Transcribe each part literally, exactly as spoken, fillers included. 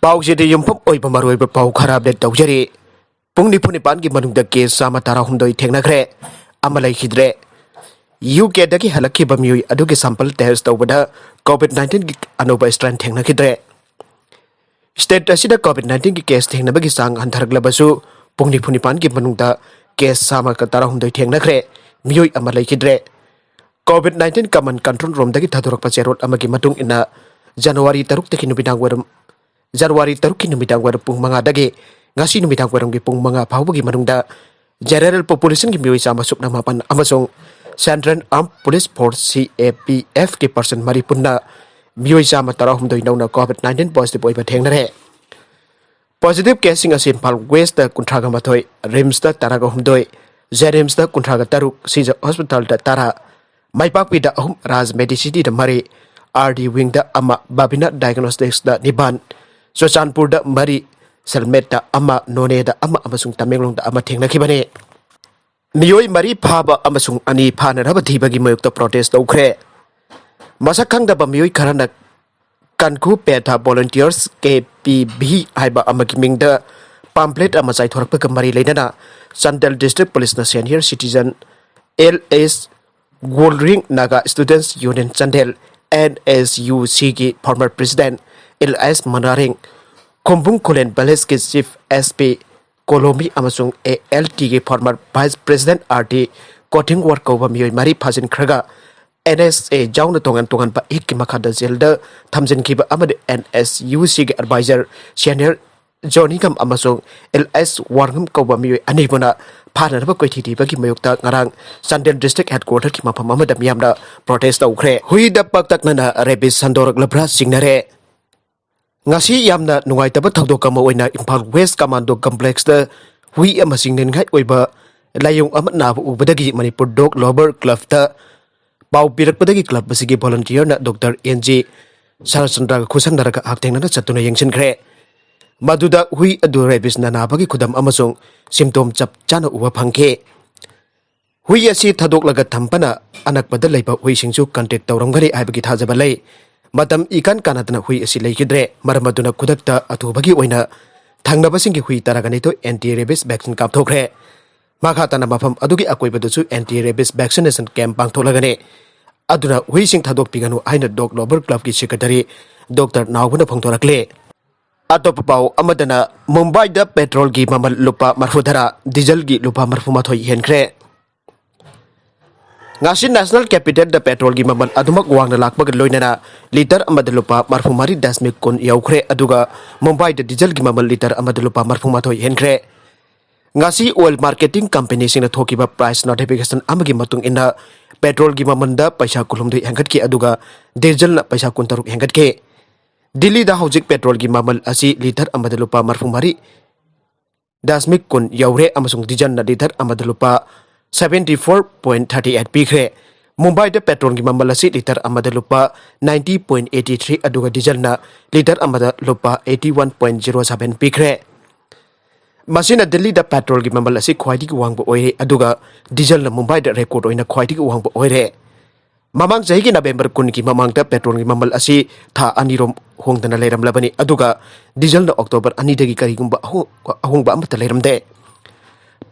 ꯄꯥꯎꯁꯤꯗ ꯌꯨꯝꯐꯝ ꯑꯣꯏꯕ ꯃꯔꯨꯑꯣꯏꯕ ꯄꯥꯎ ꯈꯔ ꯑꯞꯗꯦꯠ ꯇꯧꯖꯔꯤ꯫ ꯄꯨꯡ ꯅꯤꯐꯨ ꯅꯤꯄꯥꯟꯒꯤ ꯃꯅꯨꯡꯗ ꯀꯦꯁ ꯆꯥꯝꯃ ꯇꯔꯥꯍꯨꯝꯗꯣꯏ ꯊꯦꯡꯅꯈ꯭ꯔꯦ, ꯑꯃ ꯂꯩꯈꯤꯗ꯭ꯔꯦ꯫ ꯌꯨ ꯀꯦꯗꯒꯤ ꯍꯜꯂꯛꯈꯤꯕ ꯃꯤꯑꯣꯏ ꯑꯗꯨꯒꯤ ꯁꯦꯝꯄꯜ ꯇꯦꯁ ꯇꯧꯕꯗ ꯀꯣꯚꯤꯗ ꯅꯥꯏꯟꯇꯤꯟꯒꯤ ꯑꯅꯧꯕ ꯁ꯭ꯇ꯭ꯔꯦꯟ ꯊꯦꯡꯅꯈꯤꯗ꯭ꯔꯦ꯫ ꯁ꯭ꯇꯦꯠ ꯑꯁꯤꯗ ꯀꯣꯚꯤꯗ ꯅꯥꯏꯟꯇꯤꯟꯒꯤ ꯀꯦꯁ ꯊꯦꯡꯅꯕꯒꯤ ꯆꯥꯡ ꯍꯟꯊꯔꯛꯂꯕꯁꯨ, ꯄꯨꯡ ꯅꯤꯐꯨ ꯅꯤꯄꯥꯟꯒꯤ ꯃꯅꯨꯡꯗ ꯀꯦꯁ ꯆꯥꯝꯃꯒ ꯇꯔꯥꯍꯨꯝꯗꯣꯏ ꯊꯦꯡꯅꯈ꯭ꯔꯦ, ꯃꯤꯑꯣꯏ ꯑꯃ ꯂꯩꯈꯤꯗ꯭ꯔꯦ꯫ ꯀꯣꯚꯤꯗ ꯅꯥꯏꯟꯇꯤꯟ ꯀꯃꯟ ꯀꯟꯇ꯭ꯔꯣꯜ ꯔꯨꯝꯗꯒꯤ ꯊꯥꯗꯣꯔꯛꯄ ꯆꯦꯔꯣꯜ ꯑꯃꯒꯤ ꯃꯇꯨꯡ ꯏꯟꯅ, ꯖꯅꯋꯥꯔꯤ ꯇꯔꯨꯛꯇꯒꯤ ꯅꯨꯃꯤꯗꯥꯡ ꯋꯥꯏꯔꯝ, ꯖꯅꯋꯥꯔꯤ ꯇꯔꯨꯛꯀꯤ ꯅꯨꯃꯤꯗꯥꯡ ꯋꯥꯏꯔꯝ ꯄꯨꯡ ꯃꯉꯥꯗꯒꯤ ꯉꯁꯤ ꯅꯨꯃꯤꯗꯥꯡ ꯋꯥꯏꯔꯝꯒꯤ ꯄꯨꯡ ꯃꯉꯥ ꯐꯥꯎꯕꯒꯤ ꯃꯅꯨꯡꯗ ꯖꯦꯅꯔꯦꯜ ꯄꯣꯄꯨꯂꯦꯁꯟꯒꯤ ꯃꯤꯑꯣꯏ ꯆꯥꯝꯃ ꯁꯨꯞꯅ ꯃꯥꯄꯟ ꯑꯃꯁꯨꯡ Central Armed Police Force, C A P F, ꯀꯤ ꯄꯥꯔꯁꯟ ꯃꯔꯤ ꯄꯨꯟꯅ ꯃꯤꯑꯣꯏ ꯆꯥꯝꯃ ꯇꯔꯥꯍꯨꯝꯗꯣꯏ ꯅꯧꯅ ꯀꯣꯚꯤꯗ ꯅꯥꯏꯟꯇꯤꯟ ꯄꯣꯖꯤꯇꯤꯚ ꯑꯣꯏꯕ ꯊꯦꯡꯅꯔꯦ꯫ ꯄꯣꯖꯤꯇꯤꯚ ꯀꯦꯁꯁꯤꯡ ꯑꯁꯤ ꯏꯝꯐꯥꯜ ꯋꯦꯁꯇ ꯀꯨꯟꯊ꯭ꯔꯥꯒ ꯃꯥꯊꯣꯏ, ꯔꯤꯝꯁꯇ ꯇꯔꯥꯒ ꯍꯨꯝꯗꯣꯏ, ꯖꯦꯅꯤꯝꯁꯇ ꯀꯨꯟꯊ꯭ꯔꯥꯒ ꯇꯔꯨꯛ, ꯁꯤꯖ ꯍꯣꯁꯄꯤꯇꯥꯜꯗ ꯇꯔꯥ, ꯃꯥꯏꯄꯥꯛꯄꯤꯗ ꯑꯍꯨꯝ, ꯔꯥꯖ ꯃꯦꯗꯤꯁꯤꯇꯤꯗ ꯃꯔꯤ, ꯑꯥꯔ ꯗꯤ ꯋꯤꯡꯗ ꯑꯃ, ꯕꯥꯕꯤꯅꯥ ꯗꯥꯏꯒꯅꯣꯁꯇꯤꯛꯁꯇ ꯅꯤꯄꯥꯟ, ꯆꯨꯔꯆꯥꯟꯄꯨꯔꯗ ꯃꯔꯤ, ꯁꯦꯜꯃꯦꯠꯇ ꯑꯃ, ꯅꯣꯅꯦꯗ ꯑꯃ ꯑꯃꯁꯨꯡ ꯇꯃꯦꯡꯂꯣꯡꯗ ꯑꯃ ꯊꯦꯡꯅꯈꯤꯕꯅꯤ꯫ ꯃꯤꯑꯣꯏ ꯃꯔꯤ ꯐꯥꯕ ꯑꯃꯁꯨꯡ ꯑꯅꯤ ꯐꯥꯅꯅꯕ ꯊꯤꯕꯒꯤ ꯃꯥꯌꯣꯛꯇ ꯄ꯭ꯔꯣꯇꯦꯁ ꯇꯧꯈ꯭ꯔꯦ꯫ ꯃꯁꯛ ꯈꯪꯗꯕ ꯃꯤꯑꯣꯏ ꯈꯔꯅ ꯀꯟꯈꯨ ꯄꯦꯊꯥ ꯚꯣꯂꯨꯟꯇꯤꯌꯔꯁ, ꯀꯦ ꯄꯤ ꯚꯤ, ꯍꯥꯏꯕ ꯑꯃꯒꯤ ꯃꯤꯡꯗ ꯄꯥꯝꯐ꯭ꯂꯦꯠ ꯑꯃ ꯆꯥꯏꯊꯣꯔꯛꯄꯒ ꯃꯔꯤ ꯂꯩꯅꯅ ꯆꯥꯟꯗꯦꯜ ꯗꯤꯁꯇ꯭ꯔꯤꯛ ꯄꯨꯂꯤꯁꯅ senior citizen L S Golring, Naga students union Chandel, N S U ꯁꯤꯒꯤ former president L S Manaring, Khumbung Khullen ꯚꯤꯂꯦꯖꯀꯤ ꯆꯤꯐ ꯑꯦꯁ ꯄꯤ ꯀꯣꯂꯣꯃꯤ ꯑꯃꯁꯨꯡ ꯑꯦ ꯑꯦꯜ ꯇꯤꯒꯤ former vice president R T Kothingwar ꯀꯧꯕ ꯃꯤꯑꯣꯏ ꯃꯔꯤ ꯐꯥꯖꯤꯟꯈ꯭ꯔꯒ, ꯑꯦꯟ ꯑꯦꯁ ꯑꯦ ꯌꯥꯎꯅ ꯇꯣꯉꯥꯟ ꯇꯣꯉꯥꯟꯕ ꯑꯦꯛꯀꯤ ꯃꯈꯥꯗ ꯖꯦꯜꯗ ꯊꯝꯖꯤꯟꯈꯤꯕ ꯑꯃꯗꯤ ꯑꯦꯟ ꯑꯦꯁ ꯌꯨ ꯁꯤꯒꯤ ꯑꯦꯗꯚꯥꯏꯖꯔ ꯁꯦꯅꯤꯌꯔ ꯖꯣꯅꯤꯒꯝ ꯑꯃꯁꯨꯡ ꯑꯦꯜ ꯑꯦꯁ ꯋꯥꯔꯉꯝ ꯀꯧꯕ ꯃꯤꯑꯣꯏ ꯑꯅꯤꯕꯨꯅ ꯐꯥꯅꯅꯕ ꯀꯣꯏꯊꯤ ꯊꯤꯕꯒꯤ ꯃꯥꯌꯣꯛꯇ ꯉꯔꯥꯡ ꯆꯥꯟꯗꯦꯜ ꯗꯤꯁꯇ꯭ꯔꯤꯛ ꯍꯦꯗꯀ꯭ꯋꯥꯇꯔꯒꯤ ꯃꯐꯝ ꯑꯃꯗ ꯃꯤꯌꯥꯝꯅ ꯄ꯭ꯔꯣꯇꯦꯁ ꯇꯧꯈ꯭ꯔꯦ꯫ ꯍꯨꯏꯗ ꯄꯥꯛꯇꯛꯅꯅ ꯔꯦꯕꯤꯁ ꯁꯟꯗꯣꯔꯛꯂꯕ꯭ꯔꯥ ꯆꯤꯡꯅꯔꯦ꯫ ꯉꯁꯤ ꯌꯥꯝꯅ ꯅꯨꯡꯉꯥꯏꯇꯕ ꯊꯧꯗꯣꯛ ꯑꯃ ꯑꯣꯏꯅ ꯏꯝꯐꯥꯜ ꯋꯦꯁ ꯀꯃꯥꯟꯗꯣ ꯀꯝꯄ꯭ꯂꯦꯛꯁꯇ ꯍꯨꯏ ꯑꯃ ꯆꯤꯡꯅꯅꯤꯡꯉꯥꯏ ꯑꯣꯏꯕ ꯂꯥꯏꯑꯣꯡ ꯑꯃ ꯅꯥꯕ ꯎꯕꯗꯒꯤ ꯃꯅꯤꯄꯨꯔ ꯗꯣꯒ ꯂꯚꯔ ꯀ꯭ꯂꯕꯇ ꯄꯥꯎ ꯄꯤꯔꯛꯄꯗꯒꯤ ꯀ꯭ꯂꯕ ꯑꯁꯤꯒꯤ ꯚꯣꯂꯨꯟꯇꯤꯌꯔꯅ ꯗꯣꯛꯇꯔ ꯑꯦꯟ ꯖꯤ ꯁꯔꯠꯆꯟꯗ꯭ꯔꯒ ꯈꯨꯠꯁꯝꯅꯔꯒ ꯍꯛꯊꯦꯡꯅꯅ ꯆꯠꯇꯨꯅ ꯌꯦꯡꯁꯤꯟꯈ꯭ꯔꯦ꯫ ꯃꯗꯨꯗ ꯍꯨꯏ ꯑꯗꯨ ꯔꯦꯕꯤꯁꯅ ꯅꯥꯕꯒꯤ ꯈꯨꯗꯝ ꯑꯃꯁꯨꯡ ꯁꯤꯝꯇꯣꯝ ꯆꯞ ꯆꯥꯅ ꯎꯕ ꯐꯪꯈꯤ꯫ ꯍꯨꯏ ꯑꯁꯤ ꯊꯥꯗꯣꯛꯂꯒ ꯊꯝꯕꯅ ꯑꯅꯛꯄꯗ ꯂꯩꯕ ꯍꯨꯏꯁꯤꯡꯁꯨ ꯀꯟꯇꯦꯛ ꯇꯧꯔꯝꯒꯅꯤ ꯍꯥꯏꯕꯒꯤ ꯊꯥꯖꯕ ꯂꯩ꯫ ꯃꯇꯝ ꯏꯀꯥꯟ ꯀꯥꯟꯅꯗꯅ ꯍꯨꯏ ꯑꯁꯤ ꯂꯩꯈꯤꯗ꯭ꯔꯦ꯫ ꯃꯔꯝ ꯑꯗꯨꯅ ꯈꯨꯗꯛꯇ ꯑꯊꯨꯕꯒꯤ ꯑꯣꯏꯅ ꯊꯪꯅꯕꯁꯤꯡꯒꯤ ꯍꯨꯏ ꯇꯔꯥꯒ ꯅꯤꯊꯣꯏ anti rabies vaccine ꯀꯥꯞꯊꯣꯛꯈ꯭ꯔꯦ꯫ ꯃꯈꯥ ꯇꯥꯅ ꯃꯐꯝ ꯑꯗꯨꯒꯤ ꯑꯀꯣꯏꯕꯗꯁꯨ anti rabies vaccination camp ꯄꯥꯡꯊꯣꯛꯂꯒꯅꯤ꯫ ꯑꯗꯨꯅ ꯍꯨꯏꯁꯤꯡ ꯊꯥꯗꯣꯛꯄꯤꯒꯅꯨ ꯍꯥꯏꯅ dog lover clubꯀꯤ secretary Doctor ꯅꯥꯎꯕꯅ ꯐꯣꯡꯗꯣꯔꯛꯂꯦ꯫ ꯑꯇꯣꯞꯄ ꯄꯥꯎ ꯑꯃꯗꯅ ꯃꯨꯝꯕꯥꯏꯗ petrolꯒꯤ ꯃꯃꯜ ꯂꯨꯄꯥ ꯃꯔꯤꯐꯨ ꯇꯔꯥ, dieselꯒꯤ ꯂꯨꯄꯥ ꯃꯔꯤꯐꯨ ꯃꯥꯊꯣꯏ ꯍꯦꯟꯈ꯭ꯔꯦ꯫ ꯉꯁꯤ national capitalꯗ petrolꯒꯤ ꯃꯃꯜ ꯑꯗꯨꯃꯛ ꯋꯥꯡꯅ ꯂꯥꯛꯄꯒ ꯂꯣꯏꯅꯅ litre ꯑꯃꯗ ꯂꯨꯄꯥ ꯃꯔꯤꯐꯨ ꯃꯔꯤ ꯗꯁꯃꯤꯛ ꯀꯨꯟ ꯌꯧꯈ꯭ꯔꯦ꯫ ꯑꯗꯨꯒ ꯃꯨꯝꯕꯥꯏꯗ dieselꯒꯤ ꯃꯃꯜ litre ꯑꯃꯗ ꯂꯨꯄꯥ ꯃꯔꯤꯐꯨ ꯃꯥꯊꯣꯏ ꯍꯦꯟꯈ꯭ꯔꯦ꯫ ꯉꯁꯤ oil marketing companyꯁꯤꯡꯅ ꯊꯣꯛꯈꯤꯕ price notification ꯑꯃꯒꯤ ꯃꯇꯨꯡ ꯏꯟꯅ petrolꯒꯤ ꯃꯃꯜꯗ ꯄꯩꯁꯥ ꯀꯨꯟꯍꯨꯝꯗꯣꯏ ꯍꯦꯟꯒꯠꯈꯤ, ꯑꯗꯨꯒ dieselꯅ ꯄꯩꯁꯥ ꯀꯨꯟꯇꯔꯨꯛ ꯍꯦꯟꯒꯠꯈꯤ꯫ ꯗꯤꯜꯂꯤꯗ ꯍꯧꯖꯤꯛ petrolꯒꯤ ꯃꯃꯜ ꯑꯁꯤ litre ꯑꯃꯗ ꯂꯨꯄꯥ ꯃꯔꯤꯐꯨ ꯃꯔꯤ ꯗꯁꯃꯤꯛ ꯀꯨꯟ ꯌꯧꯔꯦ ꯑꯃꯁꯨꯡ dieselꯅ litre ꯑꯃꯗ ꯂꯨꯄꯥ seventy four point thirty eight ꯄꯤꯈ꯭ꯔꯦ꯫ ꯃꯨꯝꯕꯥꯏꯗ petrolꯒꯤ ꯃꯃꯜ ꯑꯁꯤ litre ꯑꯃꯗ ꯂꯨꯄꯥ ninety point eighty three, ꯑꯗꯨꯒ dieselꯅ litre ꯑꯃꯗ ꯂꯨꯄꯥ eighty one point zero seven ꯄꯤꯈ꯭ꯔꯦ꯫ ꯃꯁꯤꯅ ꯗꯤꯜꯂꯤꯗ petrolꯒꯤ ꯃꯃꯜ ꯑꯁꯤ ꯈ꯭ꯋꯥꯏꯗꯒꯤ ꯋꯥꯡꯕ ꯑꯣꯏꯔꯦ, ꯑꯗꯨꯒ dieselꯅ ꯃꯨꯝꯕꯥꯏꯗ record ꯑꯣꯏꯅ ꯈ꯭ꯋꯥꯏꯗꯒꯤ ꯋꯥꯡꯕ ꯑꯣꯏꯔꯦ꯫ ꯃꯃꯥꯡ ꯆꯍꯤꯒꯤ November ꯀꯨꯟꯒꯤ ꯃꯃꯥꯡꯗ petrolꯒꯤ ꯃꯃꯜ ꯑꯁꯤ ꯊꯥ ꯑꯅꯤꯔꯣꯝ ꯍꯣꯡꯗꯅ ꯂꯩꯔꯝꯂꯕꯅꯤ, ꯑꯗꯨꯒ dieselꯅ October ꯑꯅꯤꯗꯒꯤ ꯀꯔꯤꯒꯨꯝꯕ ꯑꯍꯣ-, ꯑꯍꯣꯡꯕ ꯑꯃꯠꯇ ꯂꯩꯔꯝꯗꯦ꯫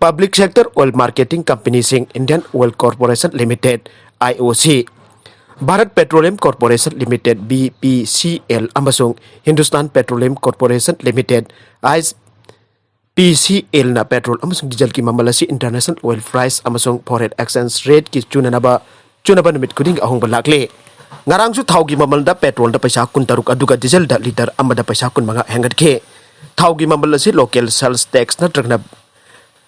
Public sector oil marketing companyꯁꯤꯡ Indian Oil Corporation Limited, IOC, Bharat Petroleum Corporation Limited, BPCL, ꯑꯃꯁꯨꯡ Hindustan Petroleum Corporation Limited, IPCLꯅ petrol ꯑꯃꯁꯨꯡ dieselꯒꯤ ꯃꯃꯜ ꯑꯁꯤ international oil price ꯑꯃꯁꯨꯡ foreign exchange rateꯀꯤ ꯆꯨꯅꯅꯕ, ꯆꯨꯅꯕ ꯅꯨꯃꯤꯠ ꯈꯨꯗꯤꯡꯒꯤ ꯑꯍꯣꯡꯕ ꯂꯥꯛꯂꯤ꯫ ꯉꯔꯥꯡꯁꯨ ꯊꯥꯎꯒꯤ ꯃꯃꯜꯗ petrolꯗ ꯄꯩꯁꯥ ꯀꯨꯟꯇꯔꯨꯛ, ꯑꯗꯨꯒ dieselꯗ litre ꯑꯃꯗ ꯄꯩꯁꯥ ꯀꯨꯟꯃꯉꯥ ꯍꯦꯟꯒꯠꯈꯤ꯫ ꯊꯥꯎꯒꯤ ꯃꯃꯜ ꯑꯁꯤ local sales tax ꯅꯠꯇ꯭ꯔꯒꯅ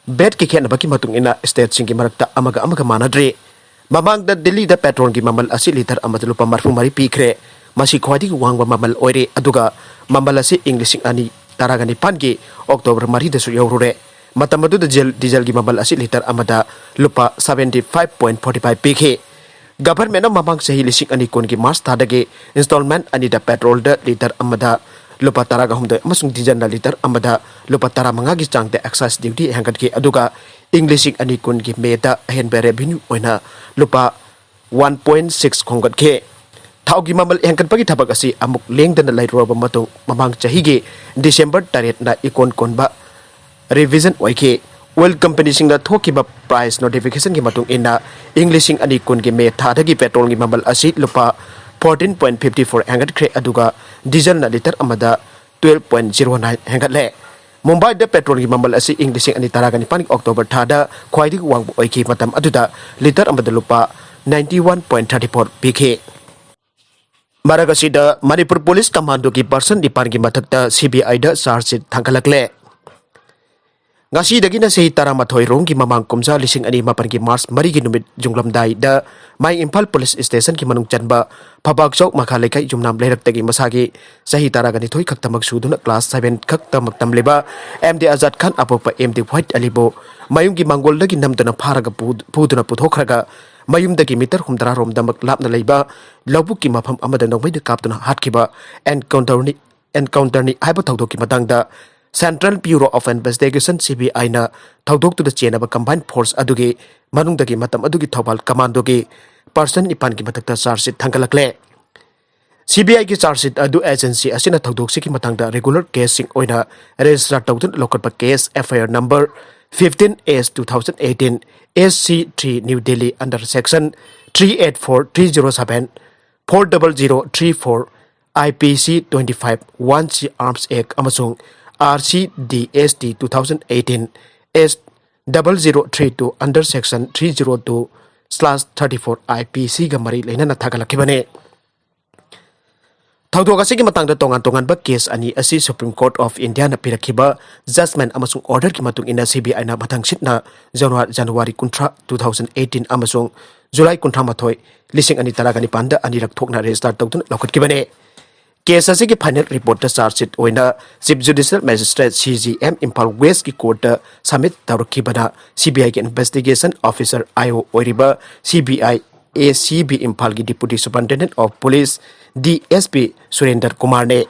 ꯚꯦꯠꯀꯤ ꯈꯦꯠꯅꯕꯒꯤ ꯃꯇꯨꯡ ꯏꯟꯅ stateꯁꯤꯡꯒꯤ ꯃꯔꯛꯇ ꯑꯃꯒ ꯑꯃꯒ ꯃꯥꯟꯅꯗ꯭ꯔꯤ꯫ ꯃꯃꯥꯡꯗ ꯗꯤꯜꯂꯤꯗ petrolꯒꯤ ꯃꯃꯜ ꯑꯁꯤ litre ꯑꯃꯗ ꯂꯨꯄꯥ ꯃꯔꯤꯐꯨ ꯃꯔꯤ ꯄꯤꯈ꯭ꯔꯦ꯫ ꯃꯁꯤ ꯈ꯭ꯋꯥꯏꯗꯒꯤ ꯋꯥꯡꯕ ꯃꯃꯜ ꯑꯣꯏꯔꯦ, ꯑꯗꯨꯒ ꯃꯃꯜ ꯑꯁꯤ ꯏꯪ ꯂꯤꯁꯤꯡ ꯑꯅꯤ ꯇꯔꯥꯒ ꯅꯤꯄꯥꯟꯒꯤ October ꯃꯔꯤꯗꯁꯨ ꯌꯧꯔꯨꯔꯦ꯫ ꯃꯇꯝ ꯑꯗꯨꯗ ꯖꯦꯜ-, dieselꯒꯤ ꯃꯃꯜ ꯑꯁꯤ litre ꯑꯃꯗ ꯂꯨꯄꯥ seventy five point forty five ꯄꯤꯈꯤ꯫ Governmentꯅ ꯃꯃꯥꯡ ꯆꯍꯤ ꯂꯤꯁꯤꯡ ꯑꯅꯤ ꯀꯨꯟꯒꯤ March ꯊꯥꯗꯒꯤ installment ꯑꯅꯤꯗ petrolꯗ litre ꯑꯃꯗ ꯂꯨꯄꯥ ꯇꯔꯥꯒ ꯍꯨꯝꯗꯣꯏ ꯑꯃꯁꯨꯡ dieselꯅ litre ꯑꯃꯗ ꯂꯨꯄꯥ ꯇꯔꯥꯃꯉꯥꯒꯤ ꯆꯥꯡꯗ excise duty ꯍꯦꯟꯒꯠꯈꯤ, ꯑꯗꯨꯒ ꯏꯪ ꯂꯤꯁꯤꯡ ꯑꯅꯤ ꯀꯨꯟꯒꯤ Mayꯗ ꯑꯍꯦꯟꯕ revenue ꯑꯣꯏꯅ ꯂꯨꯄꯥ one point six ꯈꯣꯝꯒꯠꯈꯤ꯫ ꯊꯥꯎꯒꯤ ꯃꯃꯜ ꯍꯦꯟꯒꯠꯄꯒꯤ ꯊꯕꯛ ꯑꯁꯤ ꯑꯃꯨꯛ ꯂꯦꯡꯗꯅ ꯂꯩꯔꯨꯔꯕ ꯃꯇꯨꯡ, ꯃꯃꯥꯡ ꯆꯍꯤꯒꯤ ꯗꯤꯁꯦꯝꯕꯔ ꯇꯔꯦꯠꯅ ꯏꯀꯣꯟ ꯀꯣꯟꯕ ꯔꯤꯚꯤꯖꯟ ꯑꯣꯏꯈꯤ꯫ ꯑꯣꯏꯜ ꯀꯝꯄꯅꯤꯁꯤꯡꯅ ꯊꯣꯛꯈꯤꯕ ꯄ꯭ꯔꯥꯏꯁ ꯅꯣꯇꯤꯐꯤꯀꯦꯁꯟꯒꯤ ꯃꯇꯨꯡ ꯏꯟꯅ, ꯏꯪ ꯂꯤꯁꯤꯡ ꯑꯅꯤ ꯀꯨꯟꯒꯤ ꯃꯦ ꯊꯥꯗꯒꯤ ꯄꯦꯇ꯭ꯔꯣꯜꯒꯤ ꯃꯃꯜ ꯑꯁꯤ ꯂꯨꯄꯥ ꯐꯣꯔꯇꯤꯟ ꯄꯣꯏꯟ ꯐꯤꯐꯇꯤ ꯐꯣꯔ ꯍꯦꯟꯒꯠꯈ꯭ꯔꯦ, ꯑꯗꯨꯒ ꯗꯤꯖꯜꯅ ꯂꯤꯇꯔ ꯑꯃꯗ ꯇꯨꯋꯦꯜꯐ ꯄꯣꯏꯟ ꯖꯤꯔꯣ ꯅꯥꯏꯟ ꯍꯦꯟꯒꯠꯂꯦ꯫ ꯃꯨꯝꯕꯥꯏꯗ ꯄꯦꯇ꯭ꯔꯣꯜꯒꯤ ꯃꯃꯜ ꯑꯁꯤ ꯏꯪ ꯂꯤꯁꯤꯡ ꯑꯅꯤ ꯇꯔꯥꯒ ꯅꯤꯄꯥꯟꯒꯤ ꯑꯣꯛꯇꯣꯕꯔ ꯊꯥꯗ ꯈ꯭ꯋꯥꯏꯗꯒꯤ ꯋꯥꯡꯕ ꯑꯣꯏꯈꯤ, ꯃꯇꯝ ꯑꯗꯨꯗ ꯂꯤꯇꯔ ꯑꯃꯗ ꯂꯨꯄꯥ ninety one point thirty four ꯄꯤꯈꯤ꯫ ꯃꯔꯛ ꯑꯁꯤꯗ, ꯃꯅꯤꯄꯨꯔ ꯄꯨꯂꯤꯁ ꯀꯃꯥꯟꯗꯣꯒꯤ ꯄꯥꯔꯁꯟ ꯅꯤꯄꯥꯟꯒꯤ ꯃꯊꯛꯇ ꯁꯤ ꯕꯤ ꯑꯥꯏꯗ ꯆꯥꯔꯖ ꯁꯤꯠ ꯊꯥꯡꯒꯠꯂꯛꯂꯦ꯫ ꯉꯁꯤꯗꯒꯤꯅ ꯆꯍꯤ ꯇꯔꯥꯃꯥꯊꯣꯏ ꯔꯣꯝꯒꯤ ꯃꯃꯥꯡ ꯀꯨꯝꯖꯥ ꯂꯤꯁꯤꯡ ꯑꯅꯤ ꯃꯥꯄꯟꯒꯤ ꯃꯥꯔꯆ ꯃꯔꯤꯒꯤ ꯅꯨꯃꯤꯠ ꯌꯨꯡꯂꯝꯗꯥꯏꯗ, ꯃꯥꯏ ꯏꯝꯐꯥꯜ ꯄꯨꯂꯤꯁ ꯁ꯭ꯇꯦꯁꯟꯒꯤ ꯃꯅꯨꯡ ꯆꯟꯕ ꯐꯕꯥꯛꯆꯧ ꯃꯈꯥ ꯂꯩꯀꯥꯏ ꯌꯨꯝꯅꯥꯝ ꯂꯩꯔꯛꯇꯒꯤ ꯃꯁꯥꯒꯤ ꯆꯍꯤ ꯇꯔꯥꯒ ꯅꯤꯊꯣꯏ ꯈꯛꯇꯃꯛ ꯁꯨꯗꯨꯅ ꯀ꯭ꯂꯥꯁ ꯁꯚꯦꯟ ꯈꯛꯇꯃꯛ ꯇꯝꯂꯤꯕ ꯑꯦꯝ ꯗꯤ ꯑꯖꯥꯗ ꯈꯥꯟ ꯑꯄꯣꯛꯄ ꯑꯦꯝ ꯗꯤ ꯋꯥꯏꯠ ꯑꯂꯤꯕꯨ ꯃꯌꯨꯝꯒꯤ ꯃꯥꯡꯒꯣꯜꯗꯒꯤ ꯅꯝꯗꯨꯅ ꯐꯥꯔꯒ ꯄꯨ-, ꯄꯨꯗꯨꯅ ꯄꯨꯊꯣꯛꯈ꯭ꯔꯒ, ꯃꯌꯨꯝꯗꯒꯤ ꯃꯤꯇꯔ ꯍꯨꯝꯗ꯭ꯔꯥ ꯔꯣꯝꯗꯃꯛ ꯂꯥꯞꯅ ꯂꯩꯕ ꯂꯧꯕꯨꯛꯀꯤ ꯃꯐꯝ ꯑꯃꯗ ꯅꯣꯡꯃꯩꯅ ꯀꯥꯞꯇꯨꯅ ꯍꯥꯠꯈꯤꯕ ꯑꯦꯟꯀꯥꯎꯟꯇꯔꯅꯤ, ꯑꯦꯟꯀꯥꯎꯟꯇꯔꯅꯤ ꯍꯥꯏꯕ ꯊꯧꯗꯣꯛꯀꯤ ꯃꯇꯥꯡꯗ Central Bureau of Investigation, C B ꯑꯥꯏꯅ ꯊꯧꯗꯣꯛꯇꯨꯗ ꯆꯦꯟꯅꯕ ꯀꯝꯕꯥꯏꯟ ꯐꯣꯔꯁ ꯑꯗꯨꯒꯤ ꯃꯅꯨꯡꯗꯒꯤ ꯃꯇꯝ ꯑꯗꯨꯒꯤ ꯊꯧꯕꯥꯜ ꯀꯃꯥꯟꯗꯣꯒꯤ ꯄꯥꯔꯁꯟ ꯅꯤꯄꯥꯟꯒꯤ ꯃꯊꯛꯇ ꯆꯥꯔꯖ ꯁꯤꯠ ꯊꯥꯡꯒꯠꯂꯛꯂꯦ꯫ ꯁꯤ ꯕꯤ ꯑꯥꯏꯒꯤ ꯆꯥꯔꯖ ꯁꯤꯠ ꯑꯗꯨ ꯑꯦꯖꯦꯟꯁꯤ ꯑꯁꯤꯅ ꯊꯧꯗꯣꯛꯁꯤꯒꯤ ꯃꯇꯥꯡꯗ ꯔꯤꯒꯨꯂꯔ ꯀꯦꯁꯁꯤꯡ ꯑꯣꯏꯅ ꯔꯦꯖꯤꯁꯇꯔ ꯇꯧꯗꯨꯅ ꯂꯧꯈꯠꯄ case, F I R number fifteen S two thousand eighteen, S C three, New Delhi, under section three eight four, three zero seven, four double zero three four, I P C twenty-five one C Arms Act ꯑꯃꯁꯨꯡ R C D S T two thousand eighteen S double zero three two, under section three zero two slash thirty four I P C ꯒ ꯃꯔꯤ ꯂꯩꯅꯅ ꯊꯥꯒꯠꯂꯛꯈꯤꯕꯅꯤ꯫ ꯊꯧꯗꯣꯛ ꯑꯁꯤꯒꯤ ꯃꯇꯥꯡꯗ ꯇꯣꯉꯥꯟ ꯇꯣꯉꯥꯟꯕ case ꯑꯅꯤ ꯑꯁꯤ Supreme Court of Indiaꯅ ꯄꯤꯔꯛꯈꯤꯕ ꯖꯖꯃꯦꯟ ꯑꯃꯁꯨꯡ ꯑꯣꯔꯗꯔꯒꯤ ꯃꯇꯨꯡ ꯏꯟꯅ ꯁꯤ ꯕꯤ ꯑꯥꯏꯅ ꯃꯊꯪ ꯁꯤꯠꯅ ꯖꯅꯋꯥ-, ꯖꯅꯋꯥꯔꯤ ꯀꯨꯟꯊ꯭ꯔꯥ, two thousand eighteen ꯑꯃꯁꯨꯡ ꯖꯨꯂꯥꯏ ꯀꯨꯟꯊ꯭ꯔꯥ ꯃꯥꯊꯣꯏ, ꯂꯤꯁꯤꯡ ꯑꯅꯤ ꯇꯔꯥꯒ ꯅꯤꯄꯥꯟꯗ ꯑꯅꯤꯔꯛ ꯊꯣꯛꯅ ꯔꯦꯖꯤꯁꯇꯥꯔ ꯇꯧꯗꯨꯅ ꯂꯧꯈꯠꯈꯤꯕꯅꯤ꯫ ꯀꯦꯁ ꯑꯁꯤꯒꯤ ꯐꯥꯏꯅꯦꯜ ꯔꯤꯄꯣꯔꯠꯇ ꯆꯥꯔꯖ ꯁꯤꯠ ꯑꯣꯏꯅ Chief Judicial Magistrate, C J M, Imphal ꯋꯦꯁꯀꯤ ꯀꯣꯔꯠꯇ ꯁꯕꯃꯤꯠ ꯇꯧꯔꯛꯈꯤꯕꯅ ꯁꯤ ꯕꯤ ꯑꯥꯏꯒꯤ ꯏꯟꯚꯦꯁꯇꯤꯒꯦꯁꯟ ꯑꯣꯐꯤꯁꯔ, ꯑꯥꯏ ꯑꯣ, ꯑꯣꯏꯔꯤꯕ C B I A C B ꯏꯝꯐꯥꯜꯒꯤ Deputy Superintendent of Police, D S P, ꯁꯨꯔꯦꯟꯗꯔ ꯀꯨꯃꯥꯔꯅꯤ꯫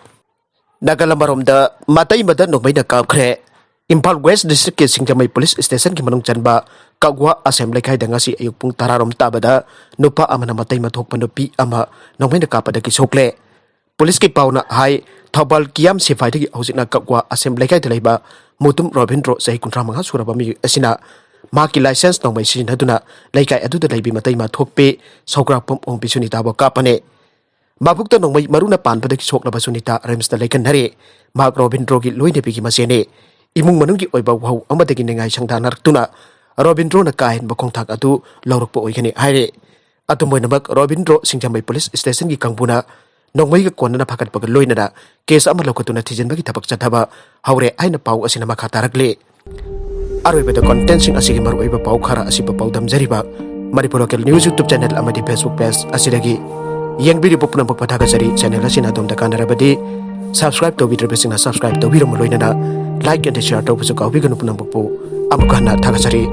ꯅꯥꯒꯥꯂꯝ ꯑꯃꯔꯣꯝꯗ, ꯃꯇꯩꯃꯗ ꯅꯣꯡꯃꯩꯅ ꯀꯥꯞꯈ꯭ꯔꯦ꯫ ꯏꯝꯐꯥꯜ ꯋꯦꯁ ꯗꯤꯁꯇ꯭ꯔꯤꯛꯀꯤ ꯁꯤꯡꯖꯃꯩ police ꯁ꯭ꯇꯦꯁꯟꯒꯤ ꯃꯅꯨꯡ ꯆꯟꯕ ꯀꯛꯋꯥ ꯑꯁꯦꯝ ꯂꯩꯀꯥꯏꯗ ꯉꯁꯤ ꯑꯌꯨꯛ ꯄꯨꯡ ꯇꯔꯥꯔꯣꯝ ꯇꯥꯕꯗ ꯅꯨꯄꯥ ꯑꯃꯅ ꯃꯇꯩ ꯃꯊꯣꯛꯄ ꯅꯨꯄꯤ ꯑꯃ ꯅꯣꯡꯃꯩꯅ ꯀꯥꯞꯄꯗꯒꯤ ꯁꯣꯛꯂꯦ꯫ ꯄꯨꯂꯤꯁꯀꯤ ꯄꯥꯎꯅ ꯍꯥꯏ, ꯊꯧꯕꯥꯜ ꯀꯤꯌꯥꯝ ꯁꯤꯐꯥꯏꯗꯒꯤ ꯍꯧꯖꯤꯛꯅ ꯀꯛꯋꯥ ꯑꯁꯦꯝ ꯂꯩꯀꯥꯏꯗ ꯂꯩꯕ ꯃꯨꯇꯨꯝ ꯔꯣꯕꯤꯟꯗ꯭ꯔꯣ, ꯆꯍꯤ ꯀꯨꯟꯊ꯭ꯔꯥ ꯃꯉꯥ ꯁꯨꯔꯕ ꯃꯤꯑꯣꯏ ꯑꯁꯤꯅ ꯃꯍꯥꯛꯀꯤ ꯂꯥꯏꯁꯦꯟꯁ ꯅꯣꯡꯃꯩ ꯁꯤꯖꯤꯟꯅꯗꯨꯅ ꯂꯩꯀꯥꯏ ꯑꯗꯨꯗ ꯂꯩꯕꯤ ꯃꯇꯩ ꯃꯊꯣꯛꯄꯤ ꯁꯧꯒ꯭ꯔꯥꯛꯄꯝ ꯑꯣꯡꯕꯤ ꯁꯨꯅꯤꯇꯥꯕꯨ ꯀꯥꯞꯄꯅꯤ꯫ ꯃꯕꯨꯛꯇ ꯅꯣꯡꯃꯩ ꯃꯔꯨꯅ ꯄꯥꯟꯕꯗꯒꯤ ꯁꯣꯛꯂꯕ ꯁꯨꯅꯤꯇꯥ ꯔꯤꯝꯁꯇ ꯂꯩꯈꯟꯅꯔꯦ꯫ ꯃꯍꯥꯛ ꯔꯣꯕꯤꯟꯗ꯭ꯔꯣꯒꯤ ꯂꯣꯏꯅꯕꯤꯒꯤ ꯃꯆꯦꯅꯤ꯫ ꯏꯃꯨꯡ ꯃꯅꯨꯡꯒꯤ ꯑꯣꯏꯕ ꯋꯥꯍꯧ ꯑꯃꯗꯒꯤ ꯅꯤꯡꯉꯥꯏ ꯁꯪꯗꯥꯅꯔꯛꯇꯨꯅ ꯔꯣꯕꯤꯟꯗ꯭ꯔꯣꯅ ꯀꯥ ꯍꯦꯟꯕ ꯈꯣꯡꯊꯥꯡ ꯑꯗꯨ ꯂꯧꯔꯛꯄ ꯑꯣꯏꯒꯅꯤ ꯍꯥꯏꯔꯦ꯫ ꯑꯗꯨꯝ ꯑꯣꯏꯅꯃꯛ, ꯔꯣꯕꯤꯟꯗ꯭ꯔꯣ ꯁꯤꯡꯖꯃꯩ ꯄꯨꯂꯤꯁ ꯁ꯭ꯇꯦꯁꯟꯒꯤ ꯀꯥꯡꯕꯨꯅ ꯅꯣꯡꯃꯩꯒ ꯀꯣꯟꯅꯅ ꯐꯥꯒꯠꯄꯒ ꯂꯣꯏꯅꯅ ꯀꯦꯁ ꯑꯃ ꯂꯧꯈꯠꯇꯨꯅ ꯊꯤꯖꯤꯟꯕꯒꯤ ꯊꯕꯛ ꯆꯠꯊꯕ ꯍꯧꯔꯦ ꯍꯥꯏꯅ ꯄꯥꯎ ꯑꯁꯤꯅ ꯃꯈꯥ ꯇꯥꯔꯛꯂꯤ꯫ ꯑꯔꯣꯏꯕꯗ ꯀꯣꯟꯇꯦꯟꯁꯤꯡ ꯑꯁꯤꯒꯤ ꯃꯔꯨꯑꯣꯏꯕ ꯄꯥꯎ ꯈꯔ ꯑꯁꯤꯕꯨ ꯄꯥꯎꯗꯝꯖꯔꯤꯕ Manipur local news YouTube channel ꯑꯃꯗꯤ ꯐꯦꯁꯕꯨꯛ ꯄꯦꯖ ꯑꯁꯤꯗꯒꯤ ꯌꯦꯡꯕꯤꯔꯤꯕ ꯄꯨꯝꯅꯃꯛꯄꯨ ꯊꯥꯒꯠꯆꯔꯤ꯫ ꯆꯦꯅꯦꯜ ꯑꯁꯤꯅ ꯑꯗꯣꯝꯗ ꯀꯥꯟꯅꯔꯕꯗꯤ ꯁꯕꯁꯀ꯭ꯔꯥꯏꯕ ꯇꯧꯕꯤꯗ꯭ꯔꯕꯁꯤꯡꯅ ꯁꯕꯁꯀ꯭ꯔꯥꯏꯕ ꯇꯧꯕꯤꯔꯝꯃ ꯂꯣꯏꯅꯅ ꯂꯥꯏꯛ ꯑꯦꯟ ꯁꯤꯌꯥꯔ ꯇꯧꯕꯁꯨ ꯀꯥꯎꯕꯤꯒꯅꯨ꯫ ꯄꯨꯝꯅꯃꯛꯄꯨ ꯑꯃꯨꯛ ꯍꯟꯅ ꯊꯥꯒꯠꯆꯔꯤ꯫